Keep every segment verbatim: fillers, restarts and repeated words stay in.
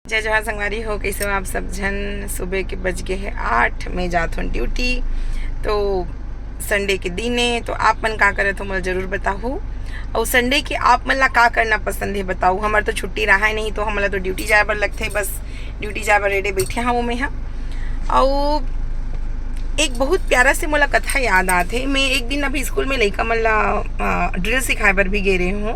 जय जोहार संगवारी हो, कइसे हो आप सब झन? सुबह के बज गे हे आठ, मैं जात हूँ ड्यूटी। तो संडे के दिन हे, तो आप मन का करत हो, मोला जरूर बताहू। अउ संडे के आप मन ला का करना पसंद हे, बताहू। हमर तो छुट्टी रहा नहीं, तो हमला तो ड्यूटी जाए बर लगथे, बस ड्यूटी जाए बर रेडी बैठे हवं मैं ह। अउ एक बहुत प्यारा से मोला कथा याद आत हे। मैं एक दिन अभी स्कूल में लइका मन ला, अ, ड्रिल सिखाए बर भी गे रहे हूँ।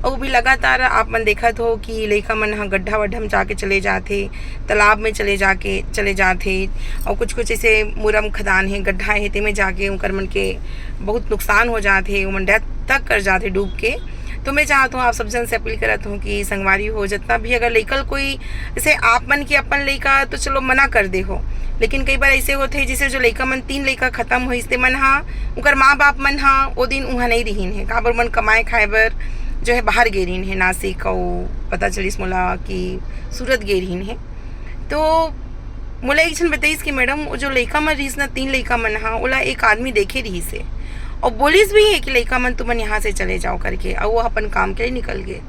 अउ भी लगातार आप मन देखत हो कि लइका मन ह गड्ढा वड्ढा में जाके चले जात हे, तालाब में चले जाके, चले जात हे। अउ कुछ कुछ ऐसे मुरम खदान हे, गड्ढा हे, तेमे जाके उनकर मन के बहुत नुकसान हो जात हे, उमन डेथ तक कर जात हे डूब के। तो मैं चाहत हूँ, आप सब झन से अपील करत हूँ कि संगवारी हो, जितना भी अगर लइका ल कोई, जैसे आप मन के अपन लइका तो चलो मना कर दे हो, लेकिन कई बार ऐसे होथे, जैसे जो लइका मन, तीन लइका खत्म होइस, ते मन हा, उनकर माँ बाप मन हा ओ दिन उहाँ नहीं रहिन हे, काबर मन कमाए खाए बर जो है बाहर गे रहिन हे, नासिक, अउ पता चलिस मोला कि सूरत गे रहिन हे। तो मोला एक झन बताइस कि मैडम, वो जो लइका मन रहिस ना, तीन लइका मन हा, ओला एक आदमी देखे रहिस हे, अउ बोलिस भी हे कि लइका मन, तुमन यहाँ से चले जाओ करके, अउ वो अपन काम के लिए निकल गे।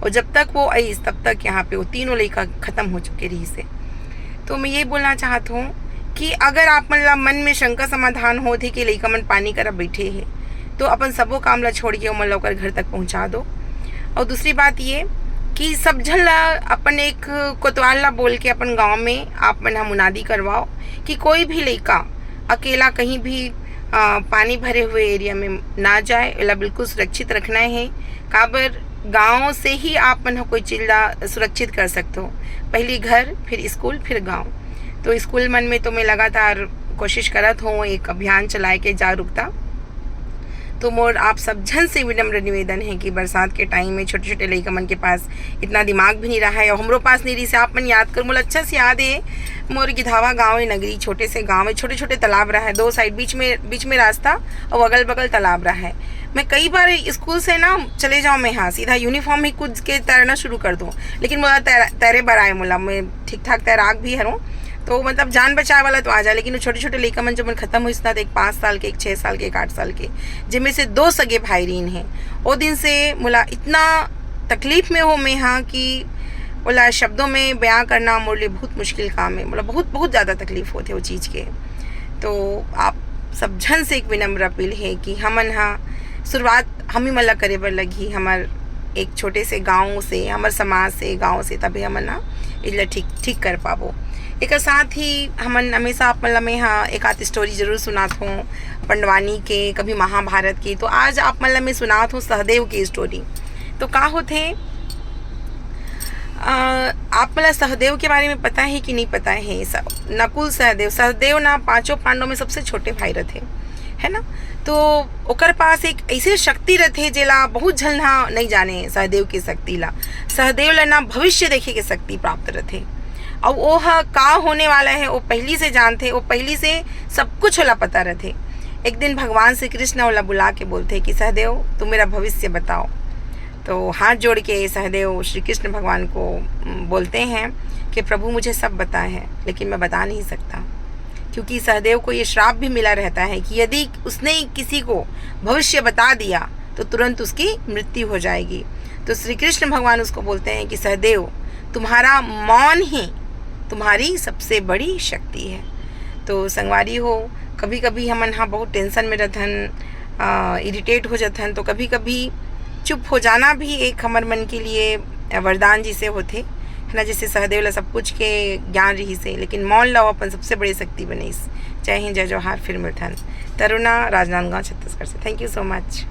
अउ जब तक वो आइस, तब तक यहाँ पे वो तीनों लइका खत्म हो चुके रहिस हे। तो मैं ये बोलना चाहत हूँ कि अगर आप मन ला मन में शंका समाधान होत हे कि लइका मन पानी करा बैठे हे, तो अपन सबो काम ला छोड़ के ओमन ला ओकर घर तक पहुँचा दो। अउ दूसरी बात ये कि सब झन ला अपन एक कोतवाल ला बोल के अपन गांव में आप मन ह मुनादी करवाओ कि कोई भी लइका अकेला कहीं भी, अ, पानी भरे हुए एरिया में ना जाए, एला बिल्कुल सुरक्षित रखना हे। काबर गांव से ही आप मन ह कोई चीज ला सुरक्षित कर सकते हो, पहली घर, फिर स्कूल, फिर गांव। तो स्कूल मन में तो मैं लगातार कोशिश करत हूँ एक अभियान चलाए के जागरूकता। तो मोर आप सब झन से विनम्र निवेदन है कि बरसात के टाइम में छोटे-छोटे लइका मन के पास इतना दिमाग भी नहीं रहा है, और हमरो पास नहीं रही से। आप मन याद कर, मोला अच्छा से याद है, मोर गिधावा गाँव है, नगरी, छोटे से गाँव है, छोटे-छोटे तालाब रहा है, दो साइड, बीच में, बीच में रास्ता और अगल-बगल तालाब रहा है। मैं कई बार स्कूल से ना चले जाऊँ, मैं हाँ सीधा यूनिफॉर्म ही कूद के तैरना शुरू कर दूँ, लेकिन मोला तैर-, तैरे बर आए मोला, मैं ठीक ठाक तैराक भी हरों। तो मतलब जान बचाए वाला तो आ जाए, लेकिन वो छोटे-छोटे लइका मन जो मन खत्म होइस ना, तो एक पाँच साल के, एक छः साल के, एक आठ साल के, जेमे से दो सगे भाई रहिन हे। ओ दिन से मोला इतना तकलीफ में हो मैं हाँ कि ओला शब्दों में बयां करना मोर लिए बहुत मुश्किल काम है। मोला बहुत, बहुत ज़्यादा तकलीफ होथे वो चीज़ के। तो आप सब झन से एक विनम्र अपील है कि हमन हा शुरुआत हम ही मन ला करे बर लगही, हमर एक छोटे से गाँव से, हमर समाज से, गाँव से, तभी हमन ना इला ठीक, ठीक कर पाबो। एकर साथ ही हमन हमेशा आप मन ला मैं हा एक आध स्टोरी जरूर सुनात हूँ पंडवानी के, कभी महाभारत के। तो आज आप मन ला मैं सुनात हूँ सहदेव की स्टोरी। तो का होथे, अ, आप मन ला सहदेव के बारे में पता है कि नहीं पता है? स-, नकुल सहदेव, सहदेव ना पांचों पांडव में सबसे छोटे भाई रथे, है ना? तो ओकर पास एक ऐसे शक्ति रथे जेला बहुत झन हा नहीं जाने सहदेव की शक्ति ला। सहदेव ला ना भविष्य देखे के शक्ति प्राप्त रथे, अउ वो ह का होने वाला है वो पहली से जानथे, वो पहली से सब कुछ ओला पता रथे। एक दिन भगवान श्री कृष्ण ओला बुला के बोलथे कि सहदेव, तुम मेरा भविष्य बताओ। तो हाथ जोड़ के सहदेव श्री कृष्ण भगवान को, उम, बोलते हैं कि प्रभु, मुझे सब पता है, लेकिन मैं बता नहीं सकता, क्योंकि सहदेव को ये श्राप भी मिला रहता है कि यदि उसने किसी को भविष्य बता दिया तो तुरंत उसकी मृत्यु हो जाएगी। तो श्री कृष्ण भगवान उसको बोलते हैं कि सहदेव, तुम्हारा मौन ही तुम्हारी सबसे बड़ी शक्ति है। तो संगवारी हो, कभी कभी हमन हा बहुत टेंशन में रहथन, इरिटेट हो जाथन, तो कभी कभी चुप हो जाना भी एक हमर मन के लिए वरदान जैसे होथे, है ना? जैसे सहदेव ला सब कुछ के ज्ञान रहिस हे, लेकिन मौन ला वो अपन सबसे बड़ी शक्ति बनइस। जय हिंद, जय जोहार, फिर मिलथन। तरुणा, राजनांदगांव, छत्तीसगढ़ से। Thank you so much।